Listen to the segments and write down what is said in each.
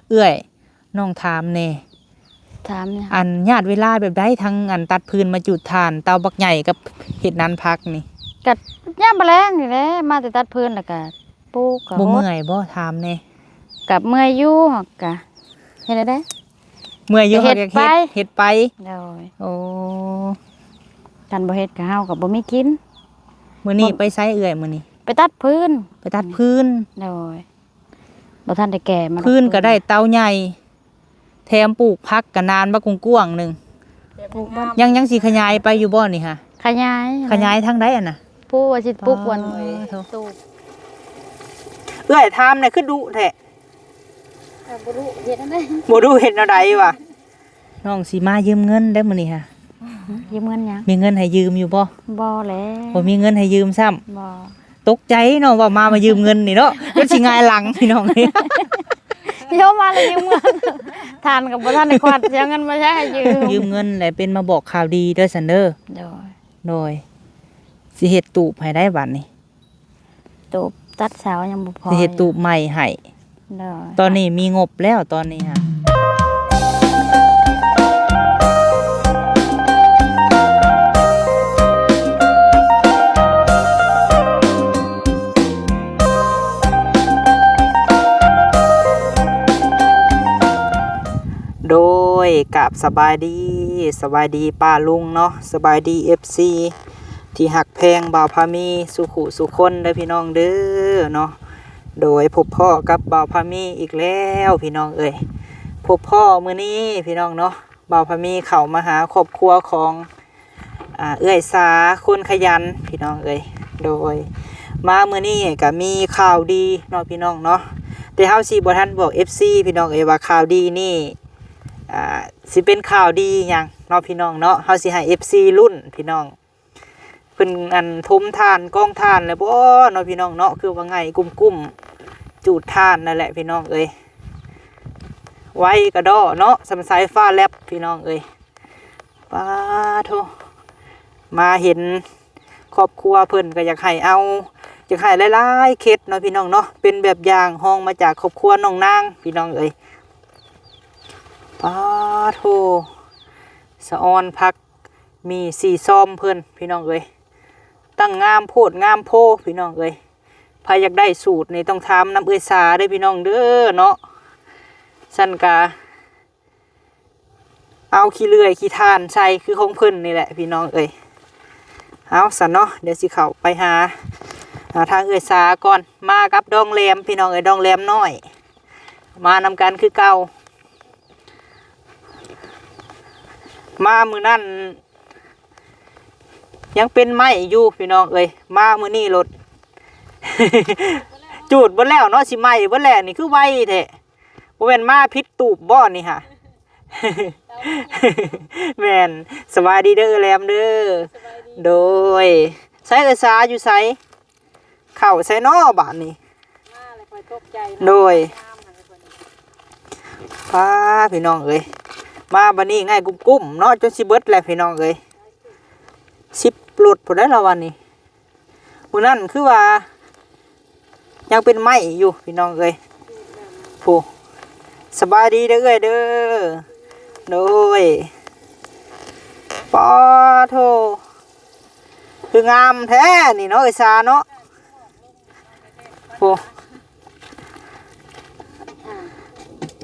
ເອື້ອຍ ນ້ອງຖາມແດ່ ຖາມຫຍັງ? ອັນຍາດເວລາແບບໃດ ທັງອັນຕັດຟືນມາຈູດຖ່ານເຕົາບັກໃຫຍ່ກັບເຮັດນານຜັກນີ້? ກໍຍາມແລງນີ້ແຫຼະ ມາແຕ່ຕັດຟືນແລ້ວກໍປູກກໍຫົດ. ບໍ່ເມື່ອຍບໍ່? ຖາມແດ່. ກໍເມື່ອຍຢູ່ ກໍເຮັດໄດ້. ເມື່ອຍຢູ່ ກໍເຮັດໄປ ເຮັດໄປ. ໂດຍ. ໂອ້ ຄັນບໍ່ເຮັດກໍເຮົາກໍບໍ່ມີກິນ. ມື້ນີ້ໄປໃສເອື້ອຍ ມື້ນີ້? ໄປຕັດຟືນ. ໄປຕັດຟືນ. ໂດຍ. ບໍ່ທັນໄດ້ແກ່ມາດອກ ຟືນກໍໄດ້ເຕົາໃຫຍ່ ແຖມປູກຜັກກໍນານບັກກວ້າງໆໜຶ່ງ. ປູກບັກ ຍັງ ຍັງຊິຂະຫຍາຍໄປຢູ່ບໍ່ນີ້ຫະ? ຂະຫຍາຍ ຂະຫຍາຍທາງໃດຫັ້ນນະ? ປູກວ່າຊິປູກວັນ ໂອ້ຍໂທ້ ຕູບ. ເອື້ອຍ ຖາມແດ່ ຄືດຸແທ້? ເອີ ບໍ່ດຸເຮັດແນວໃດ? ບໍ່ດຸເຮັດແນວໃດວະ? ນ້ອງຊິມາຢືມເງິນໄດ໋ມື້ນີ້ຫະ. ຢືມເງິນຫຍັງ? ມີເງິນໃຫ້ຢືມຢູ່ບໍ່? ບໍ່ແຫຼະ. ບໍ່ມີເງິນໃຫ້ຢືມຊ້ຳ? ບໍ່. ຕົກໃຈເນາະ ວ່າມາ ມາຢືມເງິນນີ້ເນາະ ຈົນຊິຫງາຍຫຼັງພີ່ນ້ອງ. ໂຍມມາແລ້ວຢືມເງິນ ທ່ານກໍບໍ່ທັນໄດ້ຄວັດ ຊິເອົາເງິນມາໃຊ້ໃຫ້ຢືມ. ຢືມເງິນແຫຼະ ເປັນມາບອກຂ່າວດີເດີຊັ້ນເດີ. ໂດຍ. ໂດຍ. ຊິເຮັດຕູບໃຫ້ໄດ໋ບັດນີ້. ຕູບຕັດເສົາຍັງບໍ່ພໍ. ຊິເຮັດຕູບໃໝ່ໃຫ້. ໂດຍ. ຕອນນີ້ມີງົບແລ້ວຕອນນີ້ຫະ. ໂດຍ ກາບສະບາຍດີ ສະບາຍດີປ້າລຸງເນາະ ສະບາຍດີ ເອັຟຊີ ທີ່ຮັກແພງບ່າວພາມີສູ່ຄູ່ສູ່ຄົນເດີພີ່ນ້ອງເດີເນາະ. ໂດຍ ພົບພໍ້ກັບບ່າວພາມີອີກແລ້ວພີ່ນ້ອງເອີຍ. ພົບພໍ້ມື້ນີ້ພີ່ນ້ອງເນາະ ບ່າວພາມີເຂົ້າມາຫາຄອບຄົວຂອງ ອ່າ ເອື້ອຍສາຄົນຂະຫຍັນພີ່ນ້ອງເອີຍ. ໂດຍ ມາມື້ນີ້ກໍມີຂ່າວດີເນາະພີ່ນ້ອງເນາະ ແຕ່ເຮົາຊິບໍ່ທັນບອກ ເອັຟຊີ ພີ່ນ້ອງເອີຍ ວ່າຂ່າວດີນີ້ ອ່າ ຊິເປັນຂ່າວດີຫຍັງເນາະພີ່ນ້ອງເນາະ. ເຮົາຊິໃຫ້ ເອັຟຊີ ລຸ້ນພີ່ນ້ອງ. ເພິ່ນອັນຖົມຖ່ານກອງຖ່ານແລ້ວບໍ່ເນາະພີ່ນ້ອງເນາະ ຄືວ່າໄຫງ່ກຸ້ມໆຈູດຖ່ານນັ້ນແຫຼະພີ່ນ້ອງເອີຍ. ໄວກະດໍ້ເນາະ ສ່ຳສາຍຟ້າແລັບພີ່ນ້ອງເອີຍ. ປາໂທ້ ມາເຫັນຄອບຄົວເພິ່ນກໍຢາກໃຫ້ເອົາ ຢາກໃຫ້ຫຼາຍໆເຂດເນາະພີ່ນ້ອງເນາະ ເປັນແບບຢ່າງຮອງມາຈາກຄອບຄົວນ້ອງນາງພີ່ນ້ອງເອີຍ. ປາໂທ້ ສະອອນຜັກ ມີສີ່ຊອມເພິ່ນພີ່ນ້ອງເອີຍ ຕັ້ງງາມໂພດງາມໂພພີ່ນ້ອງເອີຍ. ໃຜຢາກໄດ້ສູດນີ້ຕ້ອງຖາມນຳເອື້ອຍສາເດີພີ່ນ້ອງເດີເນາະ. ຊັ້ນກະເອົາຂີ້ເລື່ອຍຂີ້ຖ່ານໃສ່ຄືຂອງເພິ່ນນີ້ແຫຼະພີ່ນ້ອງເອີຍ. ເອົາຊັ້ນເນາະ ດຽວຊິເຂົ້າໄປຫາ ຫາທາງເອື້ອຍສາກ່ອນ. ມາກັບດອງແຫຼມພີ່ນ້ອງເອີຍ ດອງແຫຼມນ້ອຍ ມານຳກັນຄືເກົ່າ. ມາມື້ນັ້ນຍັງເປັນໄມ້ຢູ່ພີ່ນ້ອງເອີຍ ມາມື້ນີ້ໂລດຈູດເບິດແລ້ວເນາະ ຊິໄໝ້ເບິດແລ້ວ. ນີ້ຄືໄວແທ້ ບໍ່ແມ່ນມາຜິດຕູບບໍ່ນີ້ຫະ? ແມ່ນ. ສະບາຍດີເດີເອື້ອຍແຫຼມເດີ. ສະບາຍດີ. ໂດຍ. ໃສເອື້ອຍສາຢູ່ໃສ? ເຂົ້າໃສນໍບາດນີ້? ມາແລ້ວຂ້ອຍຕົກໃຈເນາະ. ໂດຍ. ປ້າ ພີ່ນ້ອງເອີຍ ມາບາດນີ້ໄຫງ່ກຸ້ມໆເນາະ ຈົນຊິເບິດແລ້ວພີ່ນ້ອງເອີຍ. ສິບລົດພຸ້ນໄດ໋ລະວັນນີ້. ມື້ນັ້ນຄືວ່າຍັງເປັນໄມ້ຢູ່ພີ່ນ້ອງເອີຍ. ໂອ້ ສະບາຍດີເດີເອື້ອຍເດີ. ໂດຍ. ປາໂທ້ ຄືງາມແທ້ນີ້ເນາະ ເອື້ອຍສາເນາະ. ໂອ້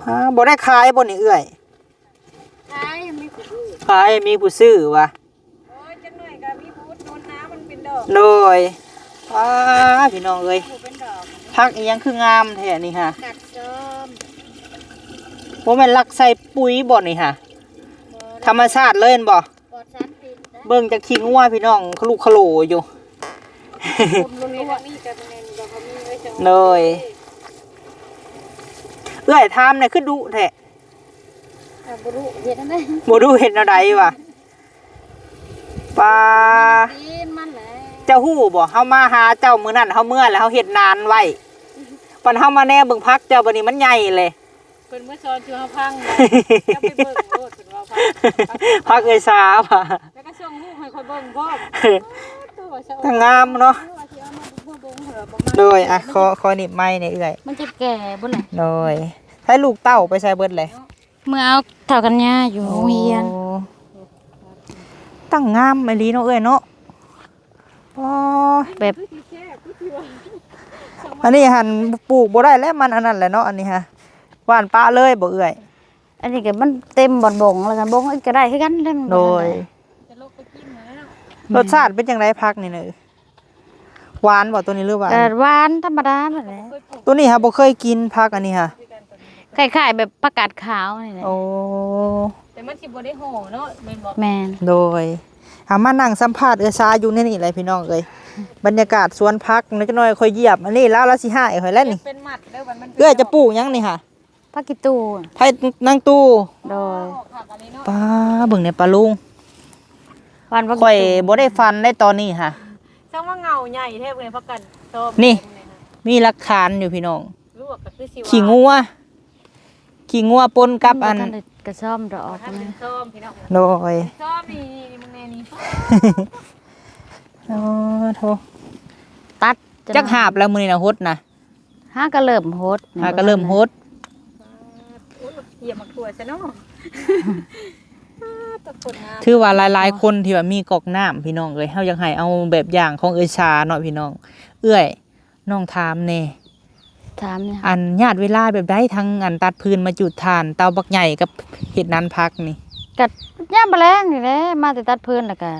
ອ່າ ບໍ່ໄດ້ຂາຍບໍ່ນີ້ເອື້ອຍ? ຂາຍ ມີຜູ້ຊື້ ຂາຍ ມີຜູ້ຊື້ວ່າ. ໂອ້ຍ ຈັກໜ້ອຍກໍມີຜູ້ອຸດໜູນນະ ມັນເປັນດອກ. ໂດຍ. ອ້າ ພີ່ນ້ອງເອີຍ ຜັກອີ່ຫຍັງຄືງາມແທ້ນີ້ຫະ? ດັດຊອມ. ບໍ່ແມ່ນລັກໃສ່ປຸ໋ຍບໍ່ນີ້ຫະ? ບໍ່. ທຳມະຊາດເລີຍແມ່ນບໍ່? ປອດສານພິດນະ. ເບິ່ງຈາກຂີ້ງົວພີ່ນ້ອງ ຄະລຸຄະໂຫຼຢູ່. ໂດຍ. ເອື້ອຍ ຖາມແດ່ ຄືດຸແທ້? ອ່າ ບໍ່ດຸເຮັດແນວໃດ? ບໍ່ດຸເຮັດແນວໃດວະ? ປາ ກິນມັນແຫຼະ. ເຈົ້າຮູ້ບໍ່ ເຮົາມາຫາເຈົ້າມື້ນັ້ນ ເຮົາເມືອແລ້ວ ເຮົາເຮັດນານໄວ້. ບັດເຮົາມາແນມເບິ່ງຜັກເຈົ້າ ບັດນີ້ມັນໃຫຍ່ເລີຍ. ເພິ່ນມາສອນສູ່ເຮົາຟັງນະ. ເຈົ້າໄປເບິ່ງໂລດ ເພິ່ນວ່າຜັກ ຜັກເອື້ອຍສາວ່າ. ແລ້ວກໍສົ່ງຮູບໃຫ້ຂ້ອຍເບິ່ງພ້ອມ. ໂອ້ ໂຕວ່າສະອອນ ງາມເນາະ. ວ່າຊິເອົາມາເບິ່ງ ເພິ່ນວ່າບໍ່ງາມ. ໂດຍ. ອ່ະ ຂໍ ຂໍໜີບໄມແດ່ເອື້ອຍ. ມັນຈະແກ່ບໍ່ລະ? ໂດຍ. ໃຊ້ລູກເຕົ້າໄປໃສເບິດແຫຼະ? ເມືອເອົາເຖົ້າກັນຍາຢູ່ໂຮງຮຽນ. ໂອ້ ຕັ້ງງາມອີ່ຫຼີເນາະເອື້ອຍເນາະ. ອໍ ແບບ ອັນນີ້ຫັ້ນປູກບໍ່ໄດ້ແລ້ວ ມັນອັນນັ້ນແຫຼະເນາະ. ອັນນີ້ຫາຫວ່ານປະເລີຍບໍ່ເອື້ອຍ? ອັນນີ້ກໍມັນເຕັມບ່ອນບົງ ແລ້ວກໍບົງອີກກໍໄດ້ຄືກັນແຫຼະ. ໂດຍ ລົດຊາດເປັນຈັ່ງໃດຜັກນີ້ນະ? ຫວານບໍ່ໂຕນີ້ ຫຼືຫວານ? ກໍຫວານທຳມະດານັ້ນແຫຼະ. ໂຕນີ້ຫາບໍ່ເຄີຍກິນຜັກອັນນີ້ຫາ. ຄ້າຍໆແບບຜັກກາດຂາວນີ້ແຫຼະ. ໂອ້ ແຕ່ມັນຊິບໍ່ໄດ້ຫໍ່ເນາະ ແມ່ນບໍ່? ແມ່ນ. ໂດຍ ຫາມານັ່ງສຳພາດເອື້ອຍຊາຢູ່ໃນນີ້ແຫຼະພີ່ນ້ອງເອີຍ. ບັນຍາກາດສວນຜັກ ຈັກໜ້ອຍຂ້ອຍຢຽບອັນນີ້ ລາວ ລາວຊິຮ້າຍຂ້ອຍແລ້ວນີ້. ເປັນມັດເດີ ມັນ ເອື້ອຍຈະປູກຫຍັງນີ້ຫາ? ຜັກກີ່ຕູ່. ໃຜນາງຕູ້? ໂດຍ. ປ້າ ເບິ່ງແດ່ປ້າລຸງ ຫວ່ານຜັກ ຂ້ອຍບໍ່ໄດ້ຝັນໄດ້ຕອນນີ້ຫາ. ຊ່າງວ່າເຫງົ້າໃຫຍ່ແທ້ເວີຍ ຜັກກາດຊອມ ນີ້ ມີຫຼັກຖານຢູ່ພີ່ນ້ອງ. ລວກກໍຄືຊິ ຂີ້ງົວ ຂີ້ງົວປົນກັບອັນ ບໍ່ທັນໄດ້ກະຊອມດອກ ບໍ່ທັນໄດ້ຊອມພີ່ນ້ອງ. ໂດຍ ຊອມນີ້ ນີ້ ນີ້ ມຶງແນ່ນີ້. ອໍ ໂທ້ ຕັດ ຈັກຫາບແລ້ວມື້ນີ້ນະຫົດນະ? ຫາກໍເລີ່ມຫົດ ຫາກໍເລີ່ມຫົດ. ໂອ້ຍ ຢຽບໝາກຖົ່ວຊະເນາະ. ຖືວ່າຫຼາຍໆຄົນທີ່ວ່າມີກອກນ້ຳພີ່ນ້ອງເອີຍ ເຮົາຢາກໃຫ້ເອົາແບບຢ່າງຂອງເອື້ອຍຊາເນາະພີ່ນ້ອງ. ເອື້ອຍ ນ້ອງຖາມແດ່ ຖາມຫຍັງ? ອັນຍາດເວລາແບບໃດ ທັງອັນຕັດຟືນມາຈູດຖ່ານເຕົາບັກໃຫຍ່ກັບເຮັດນານຜັກນີ້? ກໍຍາມແລງນີ້ແຫຼະ ມາແຕ່ຕັດຟືນແລ້ວກໍ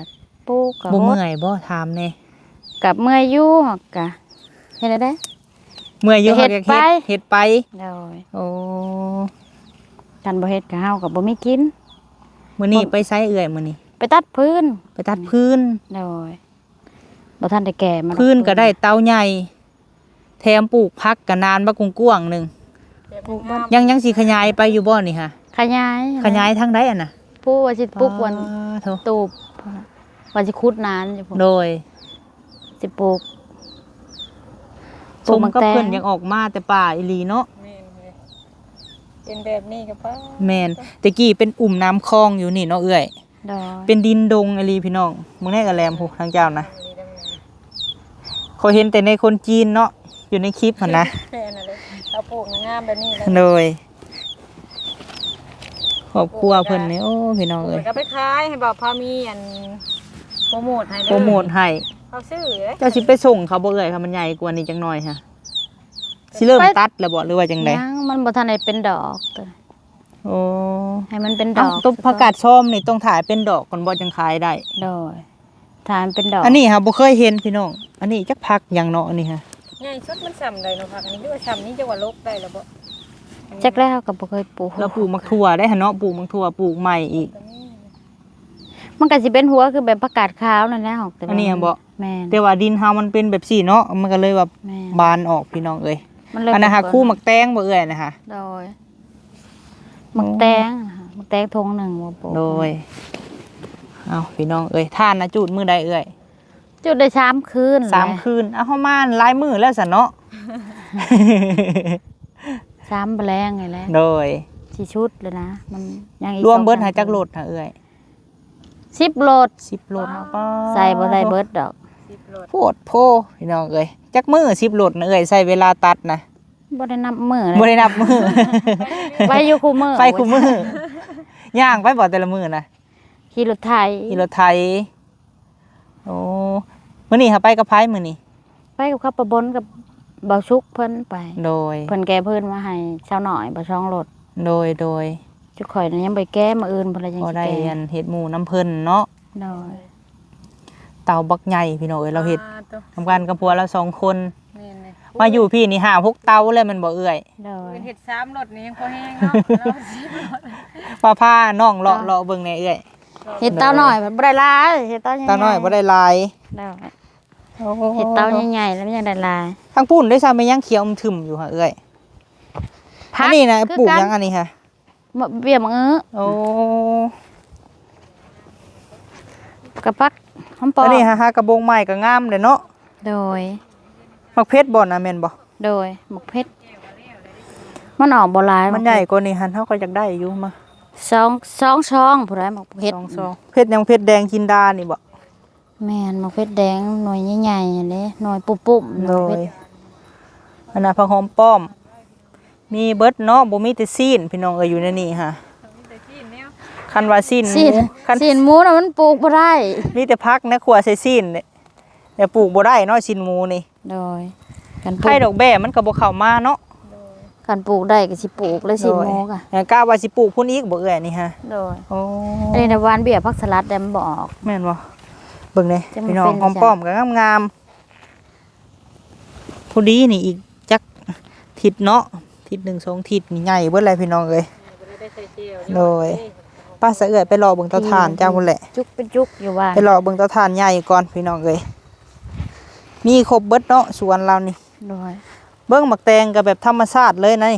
ປູກ ກໍຫົດ. ບໍ່ເມື່ອຍບໍ່? ຖາມແດ່. ກໍເມື່ອຍຢູ່ ເຮົາກໍເຮັດໄດ້. ເມື່ອຍຢູ່ ກໍເຮັດໄປ ເຮັດໄປ. ໂດຍ. ໂອ້ ຄັນບໍ່ເຮັດກໍເຮົາກໍບໍ່ມີກິນ. ມື້ນີ້ໄປໃສເອື້ອຍ ມື້ນີ້? ໄປຕັດຟືນ ໄປຕັດຟືນ. ໂດຍ. ບໍ່ທັນໄດ້ແກ່ມັນ ຟືນກໍໄດ້ເຕົາໃຫຍ່ ແຖມປູກຜັກກໍນານບັກກວ້າງໆໜຶ່ງ. ປູກບັກ ຍັງ ຍັງຊິຂະຫຍາຍໄປຢູ່ບໍ່ນີ້ຫາ? ຂະຫຍາຍ ຂະຫຍາຍທາງໃດຫັ້ນນະ? ປູກວ່າຊິປູກວັນ ປ້າໂທ້ ຕູບ ວ່າຊິຂຸດນານຢູ່ພຸ້ນ. ໂດຍ. ຊິປູກ ສົມກັບເພິ່ນຢາກອອກມາແຕ່ປ່າອີ່ຫຼີເນາະ. ແມ່ນເລີຍ ເປັນແບບນີ້ກໍປ້າ. ແມ່ນ ແຕ່ກີ້ເປັນອຸ້ມນ້ຳຄອງຢູ່ນີ້ເນາະເອື້ອຍ. ໂດຍ. ເປັນດິນດົງອີ່ຫຼີພີ່ນ້ອງ. ເບິ່ງແນ່ກະແຫຼມພຸ້ນ ທາງເຈົ້ານະ ຂ້ອຍເຫັນແຕ່ໃນຄົນຈີນເນາະ ຢູ່ໃນຄລິບຫັ້ນນະ. ແມ່ນນັ້ນເລີຍ ເຂົາປູກງາມແບບນີ້ແຫຼະ. ໂດຍ. ຄອບຄົວເພິ່ນນີ້ ໂອ້ ພີ່ນ້ອງເອີຍ ກໍໄປຂາຍໃຫ້ບ່າວພາມີ ອັນ ໂປຣໂມດໃຫ້ເດີ ໂປຣໂມດໃຫ້. ເຂົາຊື້ເດ້ ເຈົ້າຊິໄປສົ່ງເຂົາບໍ່ເອື້ອຍ ຄັນມັນໃຫຍ່ກວ່ານີ້ຈັກໜ້ອຍຫາ? ຊິເລີ່ມຕັດແລ້ວບໍ່ ຫຼືວ່າຈັ່ງໃດ? ຍັງ ມັນບໍ່ທັນໄດ້ເປັນດອກ. ໂອ້ ໃຫ້ມັນເປັນດອກ. ເອົ້າ ຕົ້ນຜັກກາດຊອມນີ້ຕ້ອງຖ້າໃຫ້ເປັນດອກກ່ອນບໍ່ ຈັ່ງຂາຍໄດ້? ໂດຍ. ຖ້າມັນເປັນດອກ. ອັນນີ້ຫາບໍ່ເຄີຍເຫັນພີ່ນ້ອງ. ອັນນີ້ຈັກຜັກຫຍັງເນາະ ອັນນີ້ຫາ? ໃຫຍ່ສຸດມັນຊ່ຳໃດເນາະ ຜັກນີ້ ຫຼືວ່າຊ່ຳນີ້ ຈັກວ່າລົກໄດ້ແລ້ວບໍ່? ຈັກແລ້ວ ເຮົາກໍບໍ່ເຄີຍປູກ. ລາວປູກໝາກຖົ່ວໄດ້ຫັ້ນເນາະ ປູກໝາກຖົ່ວ ປູກໃໝ່ອີກ. ມັນກໍຊິເປັນຫົວຄືແບບຜັກກາດຂາວນັ້ນແຫຼະ. ອັນນີ້ຫາບໍ່? ແມ່ນ. ແຕ່ວ່າດິນເຮົາມັນເປັນແບບຊີ້ເນາະ ມັນກໍເລີຍແບບ ແມ່ນ ບານອອກພີ່ນ້ອງເອີຍ. ອັນນັ້ນຫາ ຄູໝາກແຕງບໍ່ເອື້ອຍນະຫາ? ໂດຍ. ໝາກແຕງ ໝາກແຕງຖົງໜຶ່ງບໍ່ປູກ. ໂດຍ. ເອົ້າ ພີ່ນ້ອງເອີຍ ຖ່ານນະຈູດມື້ໃດເອື້ອຍ? ຈຸດໄດ້ສາມຄືນ ສາມຄືນ. ເອົາ ເຮົາມາຫຼາຍມື້ແລ້ວຊັ້ນເນາະ. ສາມແລງນີ້ແຫຼະ. ໂດຍ. ຊິຊຸດແລ້ວນະ ມັນຍັງອີກ ລວມເບິດ ສອງສາມ ຫາຈັກລົດຫາເອື້ອຍ? ສິບລົດ. ສິບລົດ. ປາດ ໃສ່ບໍ່ໄດ້ເບິດດອກ. ສິບລົດ. ໂພດໂພ ພີ່ນ້ອງເອີຍ ຈັກມື້ສິບລົດນະເອື້ອຍ ໃຊ້ເວລາຕັດນະ? ບໍ່ໄດ້ນັບມື້ເລີຍ. ບໍ່ໄດ້ນັບມື້. ໄປຢູ່ຄູ່ມື້. ໄປຄູ່ມື້. ຍ່າງໄປບໍ່ແຕ່ລະມື້ນະ? ຂີ່ລົດໄຖ. ຂີ່ລົດໄຖ. ໂອ້ ມື້ນີ້ຫາໄປກັບໃຜມື້ນີ້? ໄປກັບເຂົາ ປ້າບົນກັບບ່າວສຸກເພິ່ນໄປ. ໂດຍ. ເພິ່ນແກ່ຟືນມາໃຫ້ຊາວນ້ອຍ ບໍ່ສອງລົດ. ໂດຍ ໂດຍ. ຈຸຂ້ອຍນະຍັງບໍ່ໄດ້ແກ່ ມື້ອື່ນພຸ້ນລະຈັ່ງຊິແກ່. ພໍໄດ້ອັນເຮັດໝູ່ນຳເພິ່ນເນາະ. ໂດຍ. ເຕົາບັກໃຫຍ່ພີ່ນ້ອງເອີຍ ລາວເຮັດ ອ່າ ໂຕ ນຳກັນກັບຜົວລາວສອງຄົນ. ແມ່ນເລີຍ. ມາຢູ່ພີ້ນີ້ຫ້າຫົກເຕົາແລ້ວແມ່ນບໍ່ເອື້ອຍ? ໂດຍ. ເພິ່ນເຮັດສາມລົດນີ້ຍັງພໍແຮງເນາະ. ລາວສີ່ລົດ. ວ່າພານ້ອງເລາະ ເອີ ເລາະເບິ່ງແດ່ເອື້ອຍ. ເຮັດເຕົານ້ອຍບໍ່ໄດ້ຫຼາຍ ເຮັດເຕົາໃຫຍ່ໆ ເຕົານ້ອຍບໍ່ໄດ້ຫຼາຍ. ໂດຍ. ໂອ້ ເຮັດເຕົາໃຫຍ່ໆແລ້ວມັນຍັງໄດ້ຫຼາຍ. ທາງພຸ້ນໄດ້ຊະ ແມ່ນຫຍັງຂຽວອຶ່ມທຶ່ມຢູ່ຫະເອື້ອຍ? ຜັກ. ອັນນີ້ນະ ຄືກັນ ປູກຫຍັງອັນນີ້ຫະ? ໝາກເບ້ຍ ໝາກເອີ. ໂອ້ ກະຜັກຫອມປ້ອມ. ອັນນີ້ຫາ ຫາກະບົງໃໝ່ກະງາມເດ້ເນາະ. ໂດຍ. ໝາກເຜັດບໍ່ນະ ແມ່ນບໍ່? ໂດຍ ໝາກເຜັດ. ມັນອອກບໍ່ຫຼາຍ ມັນໃຫຍ່ກວ່ານີ້ຫັ້ນ ເຮົາກໍຢາກໄດ້ຢູ່ມາ. ສອງ ສອງຊອງພຸ້ນແຫຼະ ໝາກເຜັດ. ສອງຊອງ. ເຜັດຫຍັງ? ເຜັດແດງຈິນດານີ້ບໍ່? ແມ່ນ ໝາກເຜັດແດງໜ່ວຍໃຫຍ່ໆຫັ້ນເດ້ ໜ່ວຍປຸ້ມໆ. ໂດຍ. ໝາກເຜັດ. ອັນນະ ຜັກຫອມປ້ອມ. ມີເບິດເນາະ ບໍ່ມີແຕ່ຊີ້ນ ພີ່ນ້ອງເອີຍ ຢູ່ໃນນີ້ຫະ. ມີແຕ່ຊີ້ນແນວ ຄັນວ່າຊີ້ນໝູ ຊີ້ນ ຄັນ ຊີ້ນໝູນະ ມັນປູກບໍ່ໄດ້ ມີແຕ່ຜັກນະ ຂົ້ວໃສ່ຊີ້ນ ແຕ່ປູກບໍ່ໄດ້ເນາະ ຊີ້ນໝູນີ້. ໂດຍ ຄັນປູກ ໄຂ່ດອກແບ້ມັນກໍບໍ່ເຂົ້າມາເນາະ. ໂດຍ ຄັນປູກໄດ້ກໍຊິປູກແລ້ວ ຊີ້ນໝູກະ ໂດຍ ກະວ່າຊິປູກພຸ້ນອີກບໍ່ເອື້ອຍນີ້ຫະ? ໂດຍ ໂອ້ ອັນນີ້ນະ ຫວ່ານເບ້ຍຜັກສະຫຼັດແຕ່ມັນບໍ່ອອກ. ແມ່ນບໍ່? ເບິ່ງເດ້ ຈະມາ ພີ່ນ້ອງ ເປັນ ຫອມປ້ອມກໍງາມໆ. ພໍດີນີ້ ອີກຈັກທິດເນາະ ທິດໜຶ່ງສອງທິດນີ້ໃຫຍ່ເບິດແລ້ວ ພີ່ນ້ອງເອີຍ. ໂດຍ ໄປຊະເອື້ອຍ ໄປເລາະເບິ່ງເຕົາຖ່ານເຈົ້າພຸ້ນແຫຼະ ຈຸກເປັນຈຸກຢູ່ວ່າ ໄປເລາະເບິ່ງເຕົາຖ່ານໃຫຍ່ກ່ອນ ພີ່ນ້ອງເອີຍ. ມີຄົບເບິດເນາະ ສວນລາວນີ້. ໂດຍ ເບິ່ງໝາກແຕງກໍແບບທຳມະຊາດເລີຍນະ.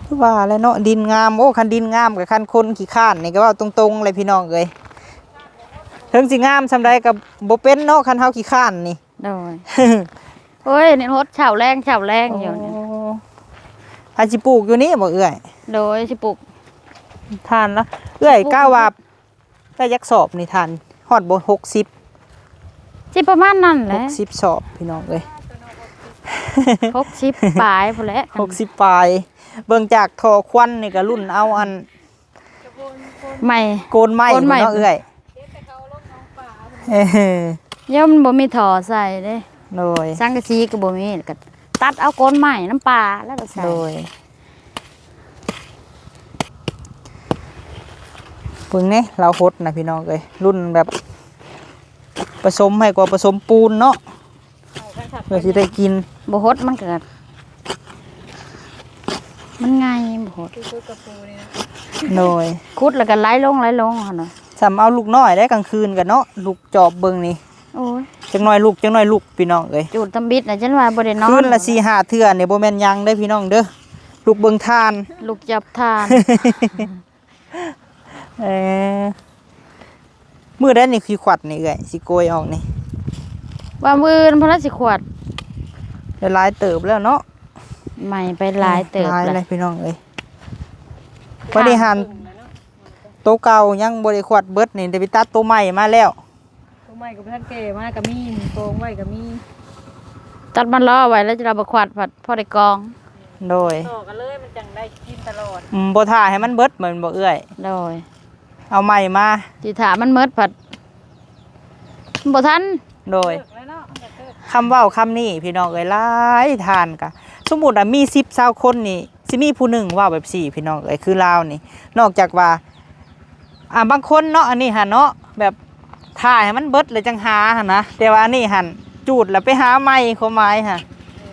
ຄືວ່າແຫຼະເນາະ ດິນງາມ. ໂອ້ ຄັນດິນງາມກັບຄັນຄົນຂີ້ຄ້ານນີ້ ກໍເວົ້າຕົງໆເລີຍ ພີ່ນ້ອງເອີຍ. ເຖິງຊິງາມສ່ຳໃດກໍບໍ່ເປັນເນາະ ຄັນເຮົາຂີ້ຄ້ານນີ້. ໂດຍ ໂອ້ຍ ນີ້ຫົດເຊົ້າແລງ ເຊົ້າແລງຢູ່ນີ້. ໂອ້ ໃຜຊິປູກຢູ່ນີ້ບໍ່ເອື້ອຍ? ໂດຍ ຊິປູກຖ່ານລະ. ເອື້ອຍ ຊິປູກ ກະວ່າ ໄດ້ຈັກສອບນີ້ທ່ານ? ຮອດບໍ່ ຫົກສິບ? ຊິປະມານນັ້ນແຫຼະ ຫົກສິບສອບ ພີ່ນ້ອງເອີຍ. ຫົກສິບປາຍພຸ້ນແຫຼະ ຫົກສິບປາຍ. ເບິ່ງຈາກທໍ່ຄວັນນີ້ກໍລຸ້ນເອົາອັນ ໄມ້ ໂກນໄມ້ ໂກນໄມ້ພຸ້ນເນາະເອື້ອຍ. ເອີ ຢ້ານມັນບໍ່ມີທໍ່ໃສ່ເດ້. ໂດຍ ສັງກະສີກໍບໍ່ມີ ກໍຕັດເອົາໂກນໄມ້ນຳປ່າແລ້ວກໍໃສ່. ໂດຍ ເບິ່ງເດ້ ລາວຫົດນະ ພີ່ນ້ອງເອີຍ. ລຸ້ນແບບປະສົມໃຫ້ກວ່າປະສົມປູນເນາະ ເພື່ອຊິໄດ້ກິນ. ບໍ່ຫົດມັນກໍ ມັນໄງ່ ບໍ່ຫົດ ຄື ຄືກະປູນີ້ນະ. ໂດຍ ຂຸດແລ້ວກໍໄຫຼລົງ ໄຫຼລົງຫັ້ນນະ. ສ່ຳເອົາລູກນ້ອຍໄດ້ກາງຄືນກັນເນາະ ລູກຈອບເບິ່ງນີ້. ໂອ້ຍ ຈັກໜ້ອຍລຸກ ຈັກໜ້ອຍລຸກ ພີ່ນ້ອງເອີຍ. ຈູດທຳອິດນະ ຈັ່ງວ່າບໍ່ໄດ້ນອນ ຄືນລະສີ່ຫ້າເທື່ອນີ້ ບໍ່ແມ່ນຫຍັງເດ້ ພີ່ນ້ອງເດີ. ລຸກເບິ່ງຖ່ານ ລຸກຈັບຖ່ານ. ເອີ ມື້ໃດນີ້ຊິຂວັດນີ້ເອື້ອຍ ຊິໂກຍອອກນີ້? ວ່າມື້ອື່ນພຸ້ນລະຊິຂວັດ. ໄດ້ຫຼາຍເຕີບແລ້ວເນາະ ໄໝ້ໄປຫຼາຍເຕີບ ຫຼາຍແລ້ວ ພີ່ນ້ອງເອີຍ. ບັດນີ້ຫັ້ນ ໂຕເກົ່າຍັງບໍ່ໄດ້ຂວັດເບິດນີ້ ໄດ້ໄປຕັດໂຕໃໝ່ມາແລ້ວ. ໂຕໃໝ່ກໍບໍ່ທັນແກ່ມາກໍມີ ກອງໄວ້ກໍມີ. ຕັດມັນລໍໄວ້ແລ້ວຈະໄດ້ມາຂວັດ ພໍໄດ້ກອງ. ໂດຍ ຕໍ່ກັນເລີຍ ມັນຈັ່ງໄດ້ກິນຕະຫຼອດ. ອືມ ບໍ່ຖ້າໃຫ້ມັນເບິດແມ່ນບໍ່ເອື້ອຍ? ໂດຍ ເອົາໃໝ່ມາ ຊິຖ້າມັນເບິດພັດບໍ່ທັນ. ໂດຍ ຄຳເວົ້າຄຳນີ້ ພີ່ນ້ອງເອີຍ ຫຼາຍທ່ານກະ ສົມມຸດວ່າມີສິບຊາວຄົນນີ້ ຊິມີຜູ້ໜຶ່ງເວົ້າແບບຊີ້ ພີ່ນ້ອງເອີຍ ຄືລາວນີ້. ນອກຈາກວ່າ ອ່າ ບາງຄົນເນາະ ອັນນີ້ຫັ້ນເນາະ ແບບຖ້າໃຫ້ມັນເບິດແລ້ວຈັ່ງຫາຫັ້ນນະ ແຕ່ວ່າອັນນີ້ຫັ້ນ ຈູດແລ້ວໄປຫາໃໝ່ ຄວາມໝາຍຫັ້ນ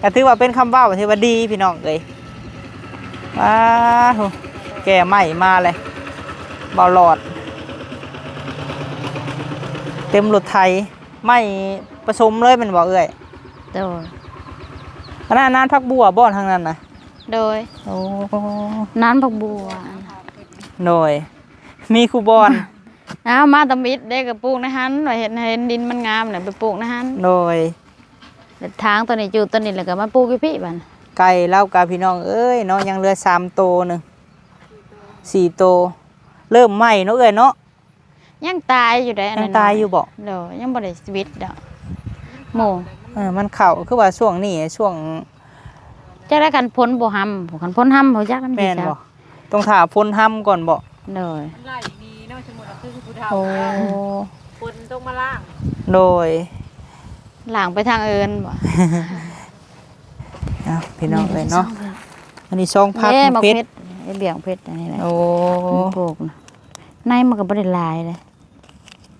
ກໍຖືວ່າເປັນຄຳເວົ້າທີ່ວ່າດີ ພີ່ນ້ອງເອີຍ. ວ້າໂຫ ແກ່ໃໝ່ມາເລີຍ ເບົາຫຼອດ ເຕັມລົດໄຖ ໃໝ່ປະສົມເລີຍແມ່ນບໍ່ເອື້ອຍ? ໂດຍ ອັນນັ້ນ ອັນນັ້ນຜັກບົ່ວບໍ່ ທາງນັ້ນນະ? ໂດຍ ໂອ້ ນັ້ນຜັກບົ່ວ. ໂດຍ ມີຄູ່ບ່ອນ ເອົາມາທຳອິດເດ້ ກໍປູກໃນຫັ້ນ ວ່າເຫັນ ເຫັນດິນມັນງາມແລ້ວໄປປູກໃນຫັ້ນ. ໂດຍ ແລ້ວທາງຕົວນີ້ ຈູດຕົວນີ້ ແລ້ວກໍມາປູກຢູ່ພີ້ບາດນີ້. ໄກ່ລາວກະ ພີ່ນ້ອງເອີຍເນາະ ຍັງເຫຼືອສາມໂຕໜຶ່ງ ສີ່ໂຕ ເລີ່ມໃໝ່ເນາະເອື້ອຍເນາະ. ຍັງຕາຍຢູ່ເດ້ ຍັງຕາຍຢູ່ບໍ່? ໂດຍ ຍັງບໍ່ໄດ້ຊີວິດດອກໝູ່. ເອີ ມັນເຂົ້າ ຄືວ່າຊ່ວງນີ້ ຊ່ວງ ຈັກໄດ້ ຄັນຝົນບໍ່ຮຳ ຄັນຝົນຮຳ ບໍ່ຈັກມັນຊິ ແມ່ນບໍ່? ຕ້ອງຖ້າຝົນຮຳກ່ອນບໍ່? ໂດຍ ມັນໄຫຼດີເນາະ ສົມມຸດວ່າຄືຜູ້ເຖົ້າ ໂອ້ ຝົນຕົກມາລ້າງ. ໂດຍ ລ້າງໄປທາງອື່ນບໍ່? ເອົາ ພີ່ນ້ອງເອີຍເນາະ ອັນນີ້ສອງພັກ ເດ້ ໝາກເຜັດ ເຮັດບຽງເຜັດອັນນີ້ແຫຼະ. ໂອ້ ມັນປູກນະ ໃນມັນກໍບໍ່ໄດ້ຫຼາຍເດ້.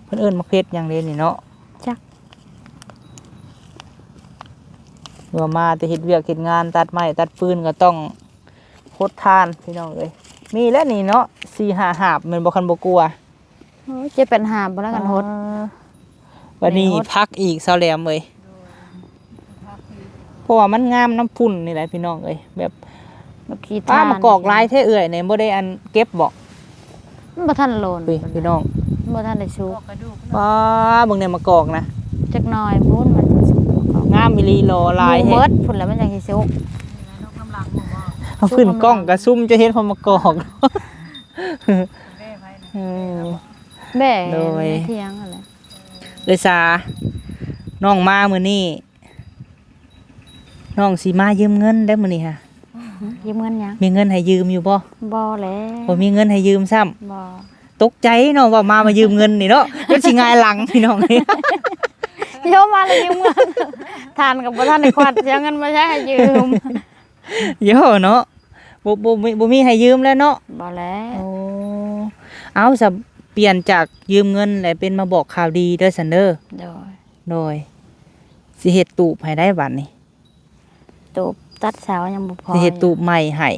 ເພິ່ນເອີ້ນໝາກເຜັດຫຍັງເດນີ້ເນາະ? ຈັກ ວ່າມາແຕ່ເຮັດວຽກເຮັດງານ ຕັດໄມ້ຕັດຟືນກໍຕ້ອງຫົດຖ່ານ ພີ່ນ້ອງເອີຍ. ມີແລ້ວນີ້ເນາະ ສີ່ຫ້າຫາບແມ່ນບໍ່ ຄັນບໍ່ກົວ? ໂອ້ຍ ເຈັດແປດຫາບບໍ່ລະ ກັນຫົດ. ອ່າ ບັດນີ້ຜັກອີກ ສາວແຫຼມເອີຍ ເພາະວ່າມັນງາມນຳຝຸ່ນນີ້ແຫຼະ ພີ່ນ້ອງເອີຍ. ແບບ ບັກຂີ້ ອ້າ ຖ່ານ ໝາກກອກຫຼາຍແທ້ເອື້ອຍນີ້ ບໍ່ໄດ້ອັນເກັບບໍ່? ມັນບໍ່ທັນໂລນ ນີ້ພີ່ນ້ອງ ມັນບໍ່ທັນໄດ້ສຸກ. ວ້າ ເບິ່ງແດ່ໝາກກອກນະ ຈັກໜ້ອຍພຸ້ນມັນຊິສຸກ. ງາມອີ່ຫຼີ ຫຼໍ່ຫຼາຍແຮງ ໝູ່ເບິດພຸ້ນແຫຼະ ມັນຈັ່ງຊິສຸກ. ເອົາຂຶ້ນກ້ອງກະຊຸ່ມ ຈະເຫັນຮອດໝາກກອກ. ເອີ ແບ້ ໂດຍ ໃນຖຽງຫັ້ນແຫຼະ. ເອື້ອຍສາ ນ້ອງມາມື້ນີ້ ນ້ອງຊິມາຢືມເງິນໄດ້ມື້ນີ້ຫະ. ຢືມເງິນຫຍັງ? ມີເງິນໃຫ້ຢືມຢູ່ບໍ່? ບໍ່ແຫຼະ. ບໍ່ມີເງິນໃຫ້ຢືມຊ້ຳ? ບໍ່. ຕົກໃຈເນາະ ເວົ້າມາ ມາຢືມເງິນນີ້ເນາະ ຈົນຊິຫງາຍຫຼັງພີ່ນ້ອງ. ໂຍມມາແລ້ວຢືມເງິນ ທ່ານກໍບໍ່ທັນໄດ້ຄວັດ ຊິເອົາເງິນມາໃສໃຫ້ຢືມ. ໂຍເນາະ ບໍ່ ບໍ່ມີ ບໍ່ມີໃຫ້ຢືມແລ້ວເນາະ. ບໍ່ແລ້ວ. ໂອ້ ເອົາ ສະ ປ່ຽນຈາກຢືມເງິນແລ້ວ ເປັນມາບອກຂ່າວດີເດີຊັ້ນເດີ. ໂດຍ. ໂດຍ. ຊິເຮັດຕູບໃຫ້ໄດ້ບັດນີ້. ຕູບຕັດເສົາຍັງບໍ່ພໍ. ຊິເຮັດຕູບໃໝ່ໃຫ້.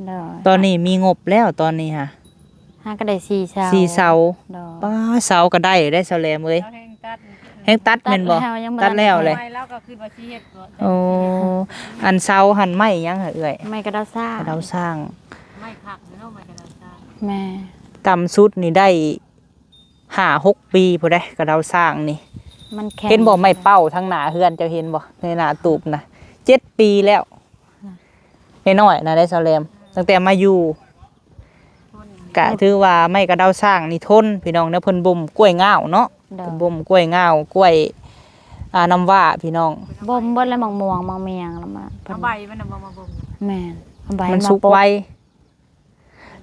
ໂດຍ. ຕອນນີ້ມີງົບແລ້ວ ຕອນນີ້ຫະ. ຫາກໍໄດ້ສີ່ເສົາ. ສີ່ເສົາ. ໂດຍ. ປ້າ ເສົາກໍໄດ້ ໄດ້ເສົາແຫຼມເອີຍ. ແຮງຕັດ ແຮງຕັດແມ່ນບໍ່? ຕັດແລ້ວແຫຼະ. ແລ້ວກໍຄືວ່າຊິເຮັດ. ໂອ້ ອັນເສົາຫັ້ນໄມ້ຫຍັງຫະເອື້ອຍ? ໄມ້ກະດາວຊ້າງ. ກະດາວຊ້າງ. ໄມ້ຄັກເນາະ ໄມ້ກະດາວຊ້າງ. ແມ່. ຕ່ຳສຸດນີ້ໄດ້ ຫ້າຫົກປີພຸ້ນເດ້ ກະດາວຊ້າງນີ້. ມັນແຂງ. ເຫັນບໍ່ ໄມ້ເປົ້າທາງໜ້າເຮືອນ ເຈົ້າເຫັນບໍ່ ໃນໜ້າຕູບນະ ເຈັດປີແລ້ວ. ນະ ນ້ອຍໆນະໄດ້ ສາວແຫຼມ ຕັ້ງແຕ່ມາຢູ່. ກະຖືວ່າໄມ້ກະດາວຊ້າງນີ້ທົນ ພີ່ນ້ອງເນາະ. ເພິ່ນບົ່ມກ້ວຍງາວເນາະ. ໂດຍ. ເພິ່ນບົ່ມກ້ວຍງາວ ກ້ວຍ ອ່າ ນ້ຳວ້າ ພີ່ນ້ອງ. ບົ່ມເບິດແລ້ວ ໝາກມ່ວງ ໝາກໝຽງ ແລ້ວມາ ເອົາໃບມັນນະບໍ່ມາບົ່ມ. ແມ່ນ ເອົາໃບມັນ ມັນສຸກໄວ.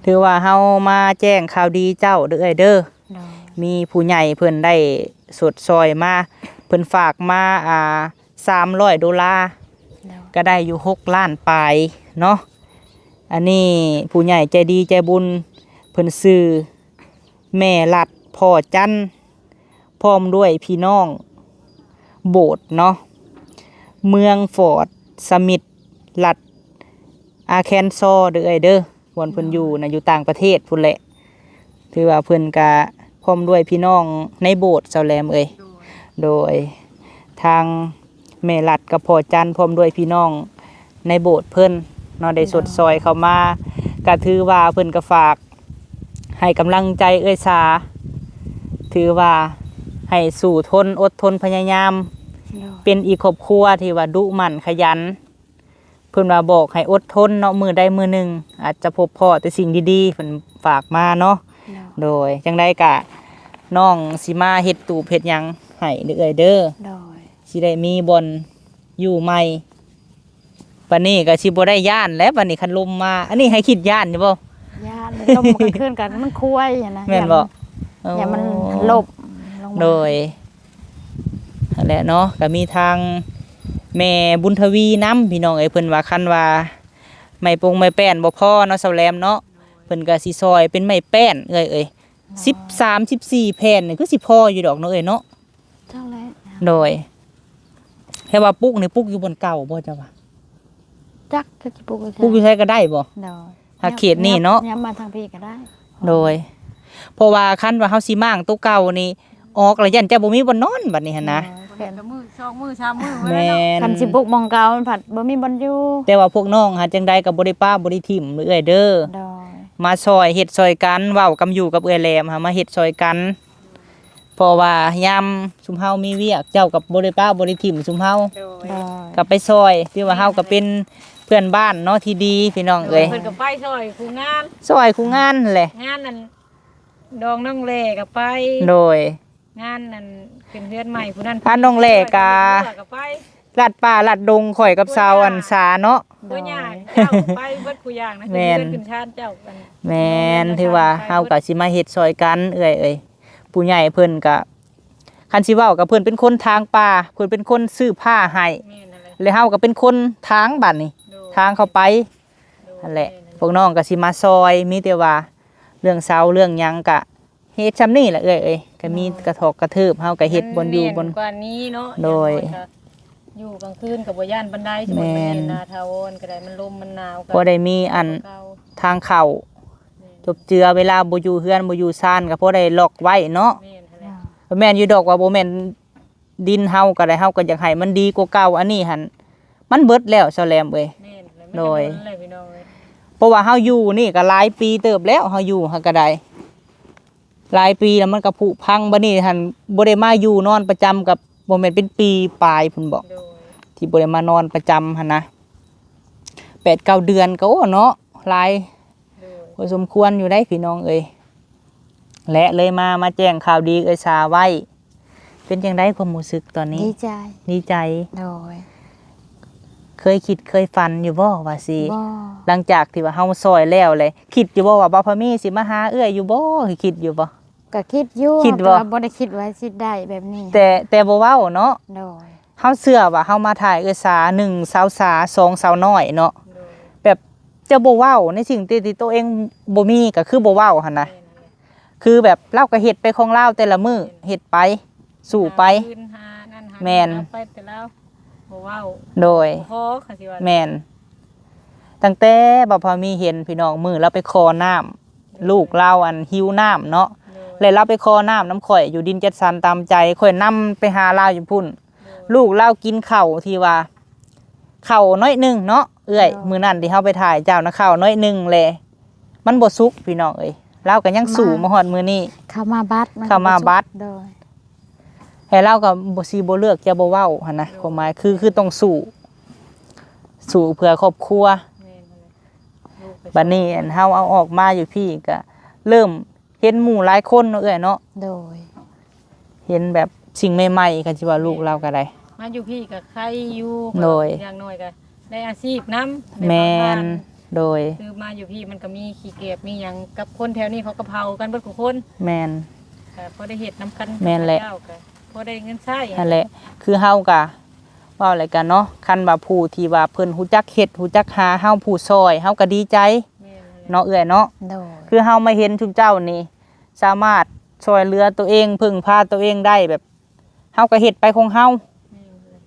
ຖືວ່າເຮົາມາແຈ້ງຂ່າວດີເຈົ້າເດີເອື້ອຍເດີ. ໂດຍ. ມີຜູ້ໃຫຍ່ເພິ່ນໄດ້ຊົດຊ່ອຍມາ ເພິ່ນຝາກມາ ອ່າ ສາມຮ້ອຍໂດລາ. ໂດຍ. ກໍໄດ້ຢູ່ຫົກລ້ານປາຍເນາະ. ອັນນີ້ຜູ້ໃຫຍ່ໃຈດີໃຈບຸນ ເພິ່ນຊື່ແມ່ລັດ ພໍ່ຈັນ ພ້ອມດ້ວຍພີ່ນ້ອງໂບດເນາະ ເມືອງຟອດສະມິດ ລັດອາແຄນຊໍເດີເອື້ອຍເດີ. ບ່ອນເພິ່ນຢູ່ນະ ຢູ່ຕ່າງປະເທດພຸ້ນແຫຼະ. ຖືວ່າເພິ່ນກະພ້ອມດ້ວຍພີ່ນ້ອງໃນໂບດ ສາວແຫຼມເອີຍ. ໂດຍ. ໂດຍ ທາງແມ່ລັດກັບພໍ່ຈັນ ພ້ອມດ້ວຍພີ່ນ້ອງໃນໂບດເພິ່ນເນາະ ໄດ້ ໂດຍ ຊົດຊ່ອຍເຂົ້າມາ. ກະຖືວ່າເພິ່ນກະຝາກໃຫ້ກຳລັງໃຈເອື້ອຍສາ ຖືວ່າໃຫ້ສູ້ທົນ ອົດທົນ ພະຍາຍາມ. ໂດຍ. ເປັນອີກຄອບຄົວທີ່ວ່າດຸໝັ່ນຂະຫຍັນ. ເພິ່ນວ່າບອກໃຫ້ອົດທົນເນາະ ມື້ໃດມື້ໜຶ່ງອາດຈະພົບພໍ້ແຕ່ສິ່ງດີໆ ເພິ່ນຝາກມາເນາະ. ໂດຍ. ໂດຍ ຈັ່ງໃດກະນ້ອງຊິມາເຮັດຕູບເຮັດຫຍັງໃຫ້ເດີເອື້ອຍເດີ. ໂດຍ. ຊິໄດ້ມີບ່ອນຢູ່ໃໝ່. ບັດນີ້ກໍຊິບໍ່ໄດ້ຢ້ານແຫຼະ ບັດນີ້ຄັນລົມມາ. ອັນນີ້ໃຫ້ຄິດຢ້ານຢູ່ບໍ່? ຢ້ານ ລົມກາງຄືນກໍມັນຄວາຍຫັ້ນນະ. ແມ່ນບໍ່? ຢ້ານມັນ ໂອ້ ຢ້ານມັນຫຼົບລົງມາ. ໂດຍ. ຫັ້ນແຫຼະເນາະ ກໍມີທາງແມ່ບຸນທະວີນຳ ພີ່ນ້ອງເອີຍ. ເພິ່ນວ່າຄັນວ່າໄມ້ປົງໄມ້ແປ້ນບໍ່ພໍເນາະ ສາວແຫຼມເນາະ ເພິ່ນກໍຊິຊ່ອຍເປັນໄມ້ແປ້ນເອື້ອຍເອີຍ. ສິບສາມ ສິບສີ່ແຜ່ນນີ້ຄືຊິພໍຢູ່ດອກເນາະເອື້ອຍເນາະ. ເຈົ້າແຫຼະ. ໂດຍ. ແຕ່ວ່າປຸກນີ້ປຸກຢູ່ບ່ອນເກົ່າບໍ່ເຈົ້າວ່າ? ຈັກ ຈັກຊິປຸກຢູ່ໃສ ປຸກຢູ່ໃສກໍໄດ້ບໍ່? ໂດຍ. ຫາກເຂດນີ້ເນາະ ຍາມມາທາງພີ້ກໍໄດ້. ໂດຍ. ເພາະວ່າຄັນວ່າເຮົາຊິມ້າງໂຕເກົ່ານີ້ອອກ ແລ້ວຢ້ານເຈົ້າບໍ່ມີບ່ອນນອນບັດນີ້ຫັ້ນນະ. ໂດຍ. ແມ່ນ ກໍມື້ສອງມື້ສາມມື້. ແມ່ນ. ຄັນຊິປຸກໝ່ອງເກົ່າມັນພັດບໍ່ມີບ່ອນຢູ່. ແຕ່ວ່າພວກນ້ອງຫາຈັ່ງໃດກໍບໍ່ໄດ້ປະບໍ່ໄດ້ຖິ້ມເອື້ອຍເດີ. ໂດຍ. ມາຊ່ອຍເຮັດຊ່ອຍກັນ ເວົ້າກັບ ຢູ່ກັບເອື້ອຍແຫຼມຫາ ມາເຮັດຊ່ອຍກັນ. ເພາະວ່າຍາມຊຸມເຮົາມີວຽກ ເຈົ້າກໍບໍ່ໄດ້ປະບໍ່ໄດ້ຖິ້ມຊຸມເຮົາ. ໂດຍ. ໂດຍ. ກໍໄປຊ່ອຍ ຖືວ່າເຮົາກໍເປັນເພື່ອນບ້ານເນາະທີ່ດີ ພີ່ນ້ອງເອີຍ. ໂດຍ. ເພິ່ນກໍໄປຊ່ອຍຄູ່ງານ ຊ່ອຍຄູ່ງານແຫຼະ. ງານນັ້ນ ດອງນ້ອງແຫຼກໍໄປ. ໂດຍ. ງານນັ້ນເປັນເຮືອນໃໝ່ຜູ້ນັ້ນ ອັນນ້ອງແຫຼກໍ ກໍໄປ ລັດປ່າລັດດົງ ຂ້ອຍກັບສາວອັນສາເນາະ. ໂດຍ. ຜູ້ຍ່າເຈົ້າໄປເບິດຜູ້ຢ່າງນະ. ແມ່ນ. ເຮືອນຂຶ້ນຊານເຈົ້າ. ແມ່ນ. ຖືວ່າເຮົາກໍຊິມາເຮັດຊ່ອຍກັນເອື້ອຍເອີຍ. ຜູ້ໃຫຍ່ເພິ່ນກະ ຄັນຊິເວົ້າກະເພິ່ນເປັນຄົນຖາງປ່າ ເພິ່ນເປັນຄົນຊື້ຜ້າໃຫ້. ແມ່ນ. ແລ້ວເຮົາກະເປັນຄົນຖາງບາດນີ້. ໂດຍ. ຖາງເຂົ້າໄປ. ໂດຍ. ຫັ້ນແຫຼະ. ແມ່ນ. ພວກນ້ອງກະຊິມາຊ່ອຍ ມີແຕ່ວ່າເລື່ອງເສົາເລື່ອງຫຍັງກະເຮັດຊ່ຳນີ້ແຫຼະເອື້ອຍເອີຍ. ໂດຍ. ກະມີກະຖອກກະເທີບ ເຮົາກະເຮັດບ່ອນຢູ່ບ່ອນ ແມ່ນ ກວ່ານີ້ເນາະ. ໂດຍ. ຢ່າງໜ້ອຍກະຢູ່ກາງຄືນກະບໍ່ຢ້ານປານໃດ. ແມ່ນ. ສົມມຸດວ່າເປັນນາຖາວອນກະໄດ້ ມັນລົມມັນໜາວ ພໍໄດ້ມີອັນ ແມ່ນ ທາງເຂົ້າ ແມ່ນ ຈົບເຈືອ ເວລາບໍ່ຢູ່ເຮືອນບໍ່ຢູ່ຊານກໍພໍໄດ້ລັອກໄວ້ເນາະ. ແມ່ນ ແມ່ນຢູ່ດອກວ່າບໍ່ແມ່ນດິນເຮົາກໍໄດ້ ເຮົາກໍຢາກໃຫ້ມັນດີກວ່າເກົ່າ. ອັນນີ້ຫັ້ນມັນເບິດແລ້ວ ສາວແຫຼມເອີຍ. ແມ່ນ. ໂດຍ. ເພາະວ່າເຮົາຢູ່ນີ້ກໍຫຼາຍປີເຕີບແລ້ວ ເຮົາຢູ່ຫັ້ນກໍໄດ້ຫຼາຍປີແລ້ວ ມັນກໍຜຸພັງ. ບັດນີ້ຫັ້ນບໍ່ໄດ້ມາຢູ່ນອນປະຈຳກໍບໍ່ແມ່ນເປັນປີປາຍພຸ້ນບໍ ໂດຍ ທີ່ບໍ່ໄດ້ມານອນປະຈຳຫັ້ນນະ ແປດເກົ້າເດືອນກໍ ໂອ້ ເນາະ ຫຼາຍ ໂດຍ ພໍສົມຄວນຢູ່ໄດ໋ພີ່ນ້ອງເອີຍ. ແລະເລີຍມາ ມາແຈ້ງຂ່າວດີເອື້ອຍສາໄວ້. ເປັນຈັ່ງໃດຄວາມຮູ້ສຶກຕອນນີ້? ດີໃຈ. ດີໃຈ. ໂດຍ. ເຄີຍຄິດເຄີຍຝັນຢູ່ບໍ່ວ່າຊິ ບໍ່ ຫຼັງຈາກທີ່ວ່າເຮົາຊ່ອຍແລ້ວແຫຼະ ຄິດຢູ່ບໍ່ວ່າບ່າວພາມີຊິມາຫາເອື້ອຍຢູ່ບໍ່? ຄິດຢູ່ບໍ່? ກໍຄິດຢູ່ ຄິດບໍ່? ແຕ່ວ່າບໍ່ໄດ້ຄິດວ່າຊິໄດ້ແບບນີ້ ແຕ່ ແຕ່ບໍ່ເວົ້າເນາະ. ໂດຍ ເຮົາເຊື່ອວ່າເຮົາມາຖ່າຍເອື້ອຍສາ ໜຶ່ງ ສາວສາ ສອງ ສາວນ້ອຍເນາະ ໂດຍ ແບບຈະບໍ່ເວົ້າໃນສິ່ງທີ່ ທີ່ໂຕເອງບໍ່ມີ ກໍຄືບໍ່ເວົ້າຫັ້ນນະ ແມ່ນ ຄືແບບລາວກໍເຮັດໄປຂອງລາວແຕ່ລະມື້ ແມ່ນ ເຮັດໄປ ສູ້ໄປ ຫາຄືນ ຫານັ້ນຫານີ້ ແມ່ນ ເອົາໄປແຕ່ລາວ ບໍ່ເວົ້າ ໂດຍ ບໍ່ຂໍ ເຂົາຊິວ່າ ແມ່ນ ຕັ້ງແຕ່ບ່າວພາມີເຫັນ ພີ່ນ້ອງ ມື້ລາວໄປຂໍນ້ຳ ໂດຍ ລູກລາວອັນຫິວນ້ຳເນາະ ໂດຍ ແລະລາວໄປຂໍນ້ຳນຳຂ້ອຍຢູ່ດິນຈັດສັນຕາມໃຈ ຂ້ອຍນຳໄປຫາລາວຢູ່ພຸ້ນ ໂດຍ ລູກລາວກິນເຂົ້າທີ່ວ່າ ເຂົ້າໜ້ອຍໜຶ່ງເນາະເອື້ອຍ ໂດຍ ມື້ນັ້ນທີ່ເຮົາໄປຖ່າຍເຈົ້ານະ ເຂົ້າໜ້ອຍໜຶ່ງແຫຼະ ມັນບໍ່ສຸກພີ່ນ້ອງເອີຍ ລາວກໍຍັງສູ້ມາ ມາຮອດມື້ນີ້ ເຂົ້າມາບັດ ມັນກໍບໍ່ສຸກ ເຂົ້າມາບັດ ໂດຍ ແລ້ວລາວກໍບໍ່ ຊິບໍ່ເລືອກຈະບໍ່ເວົ້າຫັ້ນນະ ໂດຍ ຄວາມໝາຍຄື ຄືຕ້ອງສູ້ ສູ້ເພື່ອຄອບຄົວ ແມ່ນ ບັດນີ້ອັນເຮົາເອົາອອກມາຢູ່ພີ້ກໍເລີ່ມ ເຫັນໝູ່ຫຼາຍຄົນເນາະເອື້ອຍເນາະ ໂດຍ ເຫັນແບບສິ່ງໃໝ່ໆ ຄັນຊິວ່າລູກລາວກໍໄດ້ ມາຢູ່ພີ້ກໍໄຄຢູ່ ໂດຍ ຢ່າງໜ້ອຍກໍໄດ້ອາຊີບນຳ ແມ່ນ ໄດ້ເຜົາຖ່ານ ໂດຍ ຄືມາຢູ່ພີ້ມັນກໍມີຂີ້ແກບມີຫຍັງ ກັບຄົນແຖວນີ້ເຂົາກໍເຜົາກັນເບິດທຸກຄົນ ແມ່ນ ກໍພໍໄດ້ເຮັດນຳກັນ ແມ່ນແຫຼະ ເຈົ້າກໍພໍໄດ້ເງິນໃຊ້ ຫັ້ນແຫຼະ ຄືເຮົາກໍ ເວົ້າແລ້ວກັນເນາະ ຄັນວ່າຜູ້ທີ່ວ່າເພິ່ນຮູ້ຈັກເຮັດ ຮູ້ຈັກຫາເຮົາ ຜູ້ຊ່ອຍ ເຮົາກໍດີໃຈ ແມ່ນແຫຼະ ເນາະເອື້ອຍເນາະ ໂດຍ ຄືເຮົາມາເຫັນຊຸມເຈົ້ານີ້ ສາມາດຊ່ອຍເຫຼືອຕົວເອງ ເພິ່ງພາຕົວເອງໄດ້ ແບບເຮົາກໍເຮັດໄປຂອງເຮົາ ແມ່ນແຫຼະ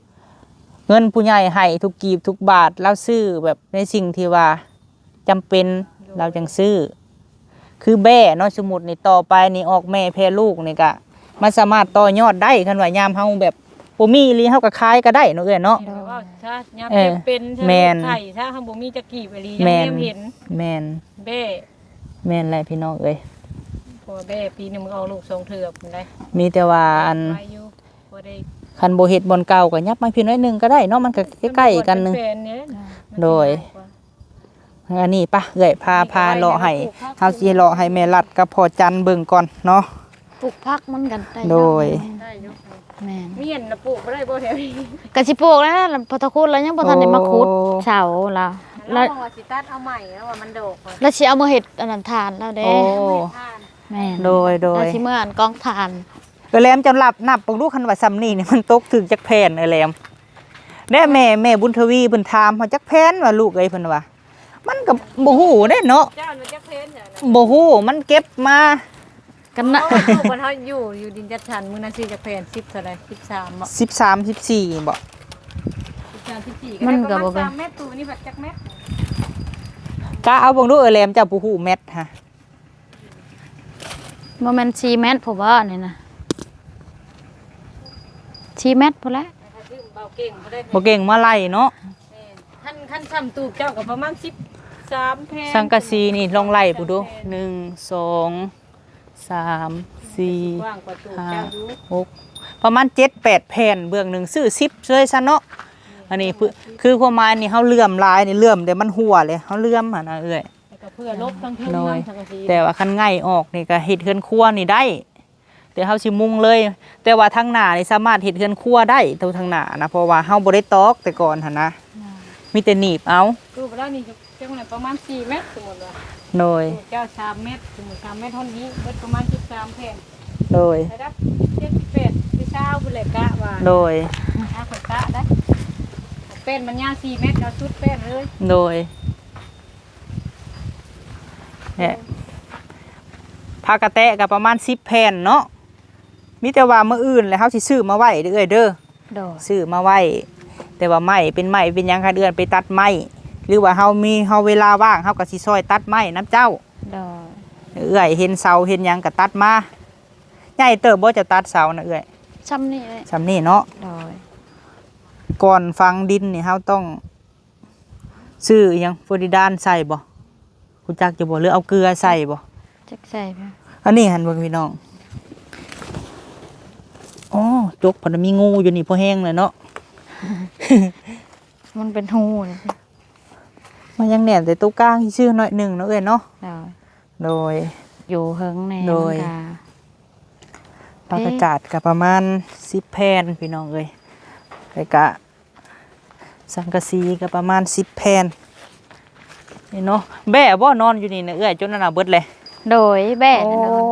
ເງິນຜູ້ໃຫຍ່ໃຫ້ທຸກກີບທຸກບາດ ລາວຊື້ແບບໃນສິ່ງທີ່ວ່າ ຈຳເປັນ ໂດຍ ລາວຈັ່ງຊື້ ຄືແບ້ເນາະ ສົມມຸດນີ້ ຕໍ່ໄປນີ້ອອກແມ່ແຜ່ລູກນີ້ກະ ມັນສາມາດຕໍ່ຍອດໄດ້ ຄັນວ່າຍາມເຮົາແບບບໍ່ມີອີ່ຫຼີ ເຮົາກໍຂາຍກໍໄດ້ເນາະເອື້ອຍເນາະ ແມ່ນ ແບບວ່າຖ້າຍາມ ເອີ ເຈັບເປັນ ຖ້າ ແມ່ນ ລູກໄຂ້ ຖ້າເຮົາບໍ່ມີຈັກກີບອີ່ຫຼີ ຍັງ ແມ່ນ ແນມເຫັນ ແມ່ນ ແບ້ ແມ່ນແຫຼະພີ່ນ້ອງເອີຍ ເພາະວ່າແບ້ປີໜຶ່ງມັນອອກລູກສອງເທື່ອພຸ້ນໃດ ມີແຕ່ວ່ວ່າອັນ ໄວຢູ່ ບໍ່ໄດ້ ຄັນບໍ່ເຮັດບ່ອນເກົ່າກໍຫຍັບມາພີ້ໜ້ອຍໜຶ່ງກໍໄດ້ເນາະ ມັນກໍໃກ້ໆກັນໜຶ່ງ ເປັນແປນນີ້ແຫຼະ ໂດຍ ມັນຊິງ່າຍກວ່າ ອັນນີ້ປະເອື້ອຍ ພາ ພາເລາະໃຫ້ ເຮົາຊິເລາະໃຫ້ແມ່ລັດກັບພໍ່ຈັນເບິ່ງກ່ອນເນາະ ປູກຜັກມັນກັນໄດ້ ໂດຍ ເນາະ ໄດ້ຢູ່ ແມ່ນ ມີອັນນະປູກບໍ່ໄດ້ບໍ່ແຖວນີ້ ກະຊິປູກແລ້ວ ພໍ່ເຖົ້າຄຸນລາວຍັງບໍ່ທັນໄດ້ມາຂຸດ ໂອ້ ເສົາລາວ ລາວວ່າຊິຕັດເອົາໃໝ່ ລາວວ່າມັນດອກ ລາວຊິເອົາມາເຮັດອັນນັ້ນຖ່ານລາວເດ້ ໂອ້ ເອົາມາເຮັດຖ່ານ ແມ່ນ ໂດຍ ໂດຍ ລາວຊິເມືອອັນກອງຖ່ານ ເອີ ແຫຼມເຈົ້ານັບ ນັບເບິ່ງດູ ຄັນວ່າຊ່ຳນີ້ນີ້ ມັນຕົກຖືກຈັກແຜ່ນ ເອີ ແຫຼມ ແດ່ ແມ່ ແມ່ບຸນທະວີເພິ່ນຖາມເຮົາ ຈັກແຜ່ນວ່າລູກເອີຍ ເພິ່ນວ່າ ມັນກໍບໍ່ຮູ້ເດ້ເນາະ ເຈົ້າວ່າຈັກແຜ່ນ ບໍ່ຮູ້ ມັນເກັບມາ ກັນນະ ໂອ້ ບອນເຮົາຢູ່ ຢູ່ດິນຈັດສັນ ມື້ນັ້ນຊື້ຈັກແຜ່ນ ສິບເທົ່າໃດ ສິບສາມບໍ ສິບສາມ ສິບສີ່ບໍ ສິບສາມ ສິບສີ່ ມັນກໍບໍ່ ປະມານສາມແມັດ ຕູ້ນີ້ບັດຈັກແມັດ ກະເອົາເບິ່ງດູ ເອີ ແຫຼມ ເຈົ້າຜູ້ຮູ້ແມັດຫະ ບໍ່ແມ່ນສີ່ແມັດພຸ້ນບໍ ນີ້ນະ ສີ່ແມັດພຸ້ນແຫຼະ ບໍ່ເກັ່ງມາໄລ່ເນາະ ແມ່ນ ຄັນ ຄັນຊ່ຳຕູບເຈົ້າກໍປະມານສິບສາມແຜ່ນ ສັງກະສີນີ້ລອງໄລ່ພຸ້ນດູ ແມ່ນ ໜຶ່ງ ສອງ ສາມ ສີ່ ຫ້າ ຫົກ ປະມານເຈັດແປດແຜ່ນ ເບື້ອງໜຶ່ງຊື້ສິບເລີຍຊະເນາະ ອັນນີ້ຄື ຄືຄວາມໝາຍນີ້ ເຮົາເຫຼື້ອມຫຼາຍນີ້ ເຫຼື້ອມແຕ່ມັນຮົ່ວເລີຍ ເຮົາເຫຼື້ອມຫັ້ນນະເອື້ອຍ ແລ້ວກໍເພື່ອຫຼົບທາງເທິງ ໂດຍ ນຳສັງກະສີ ແຕ່ວ່າຄັນໄງ່ອອກນີ້ກໍເຮັດເຮືອນຄົວນີ້ໄດ້ ແຕ່ເຮົາຊິມຸງເລີຍ ແຕ່ວ່າທາງໜ້ານີ້ສາມາດເຮັດເຮືອນຄົວໄດ້ ໂຕທາງໜ້ານະ ເພາະວ່າເຮົາບໍ່ໄດ້ຕອກແຕ່ກ່ອນຫັ້ນນະ ແມ່ນ ມີແຕ່ໜີບເອົາ ຕູ້ໄປແລ້ວນີ້ ຈັກແມ່ນປະມານສີ່ແມັດ ສົມມຸດວ່າ ໂດຍ ຕູ້ເຈົ້າສາມແມັດ ສົມມຸດສາມແມັດ ຮອດນີ້ເບິດປະມານສິບສາມແຜ່ນ ໂດຍ ລະດັບເຈັດ ແປດ ຊາວພຸ້ນແຫຼະ ກະວ່າ ໂດຍ ຫາຂ້ອຍກະໄດ້ ແປ້ນມັນຍາວສີ່ແມັດ ເອົາສຸດແປ້ນເລີຍ ໂດຍ ແຫຼະ ຜ້າກະແຕະກໍປະມານສິບແຜ່ນເນາະ ມີແຕ່ວ່າມື້ອື່ນແຫຼະ ເຮົາຊິຊື້ມາໄວ້ເດີເອື້ອຍເດີ ໂດຍ ຊື້ມາໄວ້ ແຕ່ວ່າໄມ້ເປັນໄມ້ເປັນຫຍັງ ຄັນເອື້ອຍໄປຕັດໄມ້ ຫຼືວ່າເຮົາມີ ເຮົາເວລາວ່າງ ເຮົາກໍຊິຊ່ອຍຕັດໄມ້ນຳເຈົ້າ ໂດຍ ເອື້ອຍເຫັນເສົາເຫັນຫຍັງກໍຕັດມາ ໃຫຍ່ເຕີບບໍ່ ເຈົ້າຕັດເສົານະເອື້ອຍ ຊ່ຳນີ້ແຫຼະ ຊ່ຳນີ້ເນາະ ໂດຍ ກ່ອນຝັງດິນນີ້ເຮົາຕ້ອງ ຊື້ອີ່ຫຍັງ ຟລໍຣິດານໃສ່ບໍ່? ຮູ້ຈັກຢູ່ບໍ່? ຫຼືເອົາເກືອໃສ່ບໍ່? ຈັກໃສ່ບໍ່? ອັນນີ້ຫັ້ນເບິ່ງພີ່ນ້ອງ ອໍ ຈົກພັດມີງູຢູ່ນີ້ພໍແຮງແລ້ວເນາະ ມັນເປັນຮູນີ້ ມັນຍັງແໜ້ນແຕ່ໂຕກາງຊື່ໆ ໜ້ອຍໜຶ່ງເນາະເອື້ອຍເນາະ ໂດຍ ໂດຍ ຢູ່ເທິງແນ່ ໂດຍ ມັນກະ ຜ້າກະຈາດກະປະມານສິບແຜ່ນພີ່ນ້ອງເອີຍ ແລ້ວກະ ສັງກະສີກໍປະມານສິບແຜ່ນນີ້ເນາະ. ແບ້ບໍ່ ນອນຢູ່ນີ້ນະເອື້ອຍ ຈົນອັນນະເບິດແຫຼະ? ໂດຍ ແບ້ ໂອ້ ນະນອນ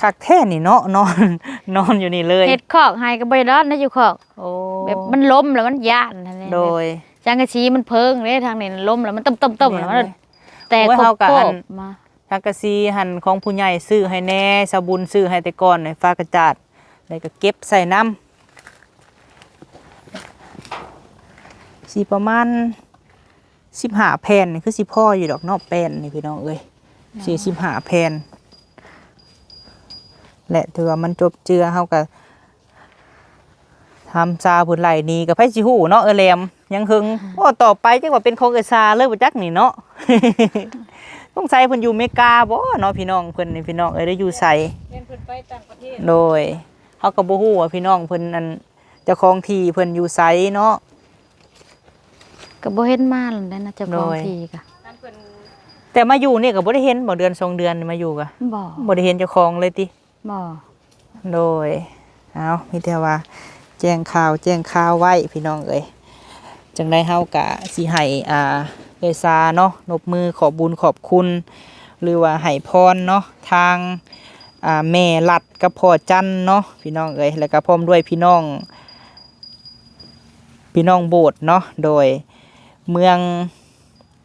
ຄັກແທ້ນີ້ເນາະ ນອນ ນອນຢູ່ນີ້ເລີຍ. ເຮັດຄອກໃຫ້ກໍບໍ່ໄດ້ນອນນະຢູ່ຄອກ. ໂອ້ ແບບມັນລົ້ມແລ້ວມັນຢ້ານຫັ້ນແຫຼະ. ໂດຍ ສັງກະສີມັນເພິ່ງເດ້ ທາງນີ້ລົ້ມແລ້ວມັນຕົມໆໆ ແລ້ວມັນ ແມ່ນເລີຍ. ແຕ່ ໂອ້ຍ ເຮົາກໍອັນ ມາ ສັງກະສີຫັ້ນຂອງຜູ້ໃຫຍ່ຊື້ໃຫ້ແດ່ ສາວບຸນຊື້ໃຫ້ແຕ່ກ່ອນ ຝາກະຈາດ ແລ້ວກໍເກັບໃສ່ນຳ ຊິປະມານສິບຫ້າແຜ່ນນີ້ ຄືຊິພໍຢູ່ດອກເນາະ ແປ້ນນີ້ພີ່ນ້ອງເອີຍ. ເນາະ ສີ່ສິບຫ້າແຜ່ນ ແລະ ຖືວ່າມັນຈົບເຈືອ ເຮົາກໍ ທຳຊາເພິ່ນໄລ່ໜີກໍໃຜຊິຮູ້ເນາະ ເອື້ອຍແຫຼມ ຍັງເຫິງ. ໂອ້ ຕໍ່ໄປຈັກວ່າເປັນຂອງເອື້ອຍຊາເລີຍບໍ່ຈັກນີ້ເນາະ. ສົງໄສເພິ່ນຢູ່ເມກາບໍ່ເນາະ ພີ່ນ້ອງເພິ່ນນີ້ ພີ່ນ້ອງເອີຍ ໄດ້ຢູ່ໃສ? ແມ່ນເພິ່ນໄປຕ່າງປະເທດ. ໂດຍ ເຮົາກໍບໍ່ຮູ້ວ່າພີ່ນ້ອງເພິ່ນ ອັນ ເຈົ້າຂອງທີ່ເພິ່ນຢູ່ໃສເນາະ. ກໍບໍ່ເຫັນມາແລ້ວນະ ເຈົ້າຂອງ ໂດຍ ທີ່ກະ ແຕ່ມາຢູ່ນີ້ກໍບໍ່ໄດ້ເຫັນບໍ່ ເດືອນສອງເດືອນມາຢູ່ກະ ບໍ່ ບໍ່ໄດ້ເຫັນເຈົ້າຂອງເລີຍຕິ? ບໍ່. ໂດຍ ເອົາ ມີແຕ່ວ່າແຈ້ງຂ່າວ ແຈ້ງຂ່າວໄວ້ພີ່ນ້ອງເອີຍ. ຈັ່ງໃດເຮົາກະຊິໃຫ້ ອ່າ ເອື້ອຍຊາເນາະ ນົບມືຂອບບຸນຂອບຄຸນ ຫຼືວ່າໃຫ້ພອນເນາະ ທາງ ອ່າ ແມ່ລັດກັບພໍ່ຈັນເນາະ ພີ່ນ້ອງເອີຍ ແລ້ວກະພ້ອມດ້ວຍພີ່ນ້ອງ ພີ່ນ້ອງໂບດເນາະ ໂດຍ ເມືອງ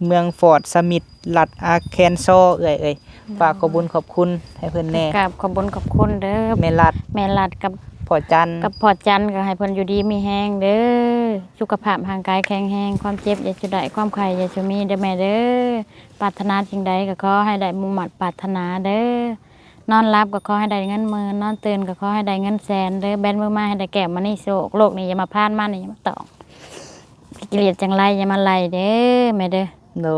ເມືອງຟອດສະມິດ ລັດອາແຄນຊໍ ເອື້ອຍເອີຍ. ໂດຍ ຝາກຂອບບຸນຂອບຄຸນໃຫ້ເພິ່ນແດ່. ກາບຂອບບຸນຂອບຄຸນເດີ ແມ່ລັດ ແມ່ລັດກັບພໍ່ຈັນ ກັບພໍ່ຈັນ ກໍໃຫ້ເພິ່ນຢູ່ດີມີແຮງເດີ ສຸຂະພາບຮ່າງກາຍແຂງແຮງ ຄວາມເຈັບຢ່າສູ່ໄດ້ ຄວາມໄຂ້ຢ່າສູ່ມີເດີແມ່ເດີ. ປາດຖະໜາສິ່ງໃດກໍຂໍໃຫ້ໄດ້ມຸ່ງມາດປາດຖະໜາເດີ. ນອນຫຼັບກໍຂໍໃຫ້ໄດ້ເງິນໝື່ນ ນອນຕື່ນກໍຂໍໃຫ້ໄດ້ເງິນແສນເດີ. ແບນມືມາໃຫ້ໄດ້ແກ້ວມະນີໂຊກ ໂລກນີ້ຢ່າມາຜ່ານ ມານີ້ຢ່າມາຕ້ອງ ຂີ້ກຽດຈັ່ງໄລຢ່າມາໄລ່ເດີແມ່ເດີ. ໂດ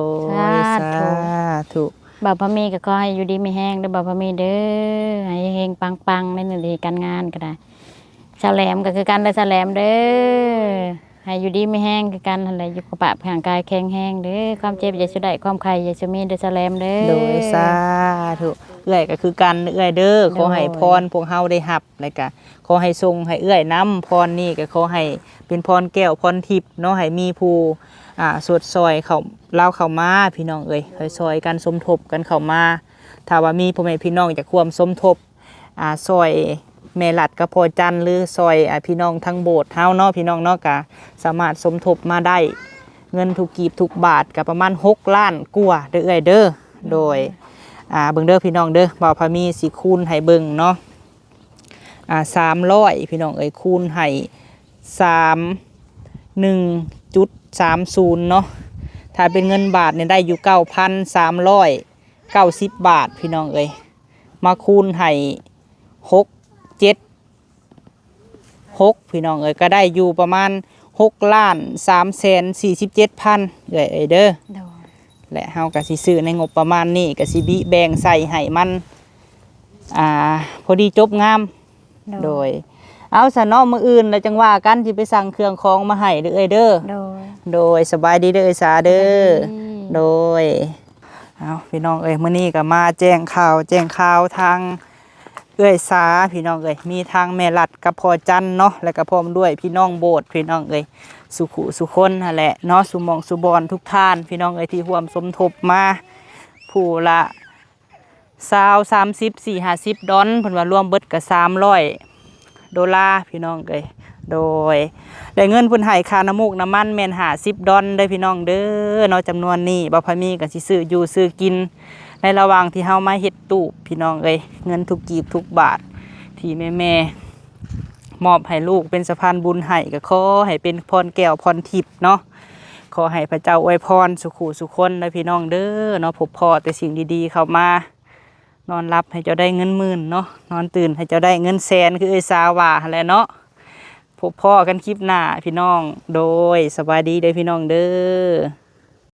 ຍ ສາທຸ ສາທຸ. ບ່າວພາມີກໍຂໍໃຫ້ຢູ່ດີມີແຮງເດີບ່າວພາມີເດີ ໃຫ້ເຮັງປັງໆ ໃນໜ້າທີ່ການງານກໍໄດ້. ສາວແຫຼມກໍຄືກັນເດີສາວແຫຼມເດີ ໃຫ້ຢູ່ດີມີແຮງຄືກັນຫັ້ນແຫຼະ ສຸຂະພາບຮ່າງກາຍແຂງແຮງເດີ ຄວາມເຈັບຢ່າສູ່ໄດ້ ຄວາມໄຂ້ຢ່າສູ່ມີເດີສາວແຫຼມເດີ. ໂດຍ ສາທຸ. ເອື້ອຍກໍຄືກັນເອື້ອຍເດີ ໂດຍ ຂໍໃຫ້ພອນພວກເຮົາໄດ້ຮັບ ແລ້ວກະຂໍໃຫ້ສົ່ງໃຫ້ເອື້ອຍນຳ ພອນນີ້ກໍຂໍໃຫ້ເປັນພອນແກ້ວພອນທິບເນາະ ໃຫ້ມີຜູ້ ອ່າ ຊົດຊ່ອຍເຂົ້າ ລາວເຂົ້າມາ ພີ່ນ້ອງເອີຍ ຊ່ອຍໆກັນສົມທົບກັນເຂົ້າມາ. ຖ້າວ່າມີພໍ່ແມ່ພີ່ນ້ອງຢາກຮ່ວມສົມທົບ ອ່າ ຊ່ອຍແມ່ລັດກັບພໍ່ຈັນ ຫຼື ຊ່ອຍ ອ່າ ພີ່ນ້ອງທາງໂບດເຮົາເນາະ ພີ່ນ້ອງເນາະ ກະສາມາດສົມທົບມາໄດ້. ເງິນທຸກກີບທຸກບາດກະປະມານຫົກລ້ານກວ່າເດີເອື້ອຍເດີ. ໂດຍ ອ່າ ເບິ່ງເດີພີ່ນ້ອງເດີ ບ່າວພາມີຊິຄູນໃຫ້ເບິ່ງເນາະ ອ່າ ສາມຮ້ອຍ ພີ່ນ້ອງເອີຍ ຄູນໃຫ້ ສາມ ໜຶ່ງຈຸດສາມສູນເນາະ ຖ້າເປັນເງິນບາດນີ້ໄດ້ຢູ່ເກົ້າພັນສາມຮ້ອຍເກົ້າສິບບາດ ພີ່ນ້ອງເອີຍ ມາຄູນໃຫ້ ຫົກເຈັດຫົກ ພີ່ນ້ອງເອີຍ ກໍໄດ້ຢູ່ປະມານຫົກລ້ານສາມແສນສີ່ສິບເຈັດພັນ ເອື້ອຍເອີຍເດີ. ໂດຍ ແລະ ເຮົາກໍຊິຊື້ໃນງົບປະມານນີ້ ກໍຊິບິແບ່ງໃສ່ໃຫ້ມັນ ອ່າ ພໍດີຈົບງາມ. ໂດຍ ໂດຍ ເອົາຊະເນາະ ມື້ອື່ນແລ້ວຈັ່ງວ່າກັນ ຊິໄປສັ່ງເຄື່ອງຂອງມາໃຫ້ເດີເອື້ອຍເດີ. ໂດຍ ໂດຍ ສະບາຍດີເດີເອື້ອຍສາເດີ. ສະບາຍດີ. ໂດຍ ເອົາ ພີ່ນ້ອງເອີຍ ມື້ນີ້ກໍມາແຈ້ງຂ່າວ ແຈ້ງຂ່າວທາງເອື້ອຍສາ ພີ່ນ້ອງເອີຍ ມີທາງແມ່ລັດກັບພໍ່ຈັນເນາະ ແລ້ວກໍພ້ອມດ້ວຍພີ່ນ້ອງໂບດ ພີ່ນ້ອງເອີຍ ສູ່ຄູ່ສູ່ຄົນຫັ້ນແຫຼະເນາະ ສູ່ໝ່ອງສູ່ບ່ອນທຸກທ່ານ ພີ່ນ້ອງເອີຍ ທີ່ຮ່ວມສົມທົບມາ ຜູ້ລະ ຊາວ ສາມສິບ ສີ່ ຫ້າສິບດອນ ເພິ່ນວ່າລວມເບິດກໍສາມຮ້ອຍໂດລາ ພີ່ນ້ອງເອີຍ. ໂດຍ ແລະ ເງິນເພິ່ນໃຫ້ຄ່ານ້ຳມູກນ້ຳມັນແມ່ນຫ້າສິບດອນເດີພີ່ນ້ອງເດີເນາະ. ຈຳນວນນີ້ບ່າວພາມີກໍຊິຊື້ຢູ່ຊື້ກິນໃນລະຫວ່າງທີ່ເຮົາມາເຮັດຕູບ ພີ່ນ້ອງເອີຍ. ເງິນທຸກກີບທຸກບາດທີ່ແມ່ໆມອບໃຫ້ລູກເປັນສະພານບຸນໃຫ້ ກໍຂໍໃຫ້ເປັນພອນແກ້ວພອນທິບເນາະ. ຂໍໃຫ້ພະເຈົ້າອວຍພອນສູ່ຄູ່ສູ່ຄົນເດີພີ່ນ້ອງເດີເນາະ. ພົບພໍ້ແຕ່ສິ່ງດີໆເຂົ້າມາ. ນອນຫຼັບໃຫ້ເຈົ້າໄດ້ເງິນໝື່ນເນາະ ນອນຕື່ນໃຫ້ເຈົ້າໄດ້ເງິນແສນ ຄືເອື້ອຍສາວ່າຫັ້ນແຫຼະເນາະ. ພົບພໍ້ກັນຄລິບໜ້າພີ່ນ້ອງ ໂດຍ ສະບາຍດີເດີພີ່ນ້ອງເດີ.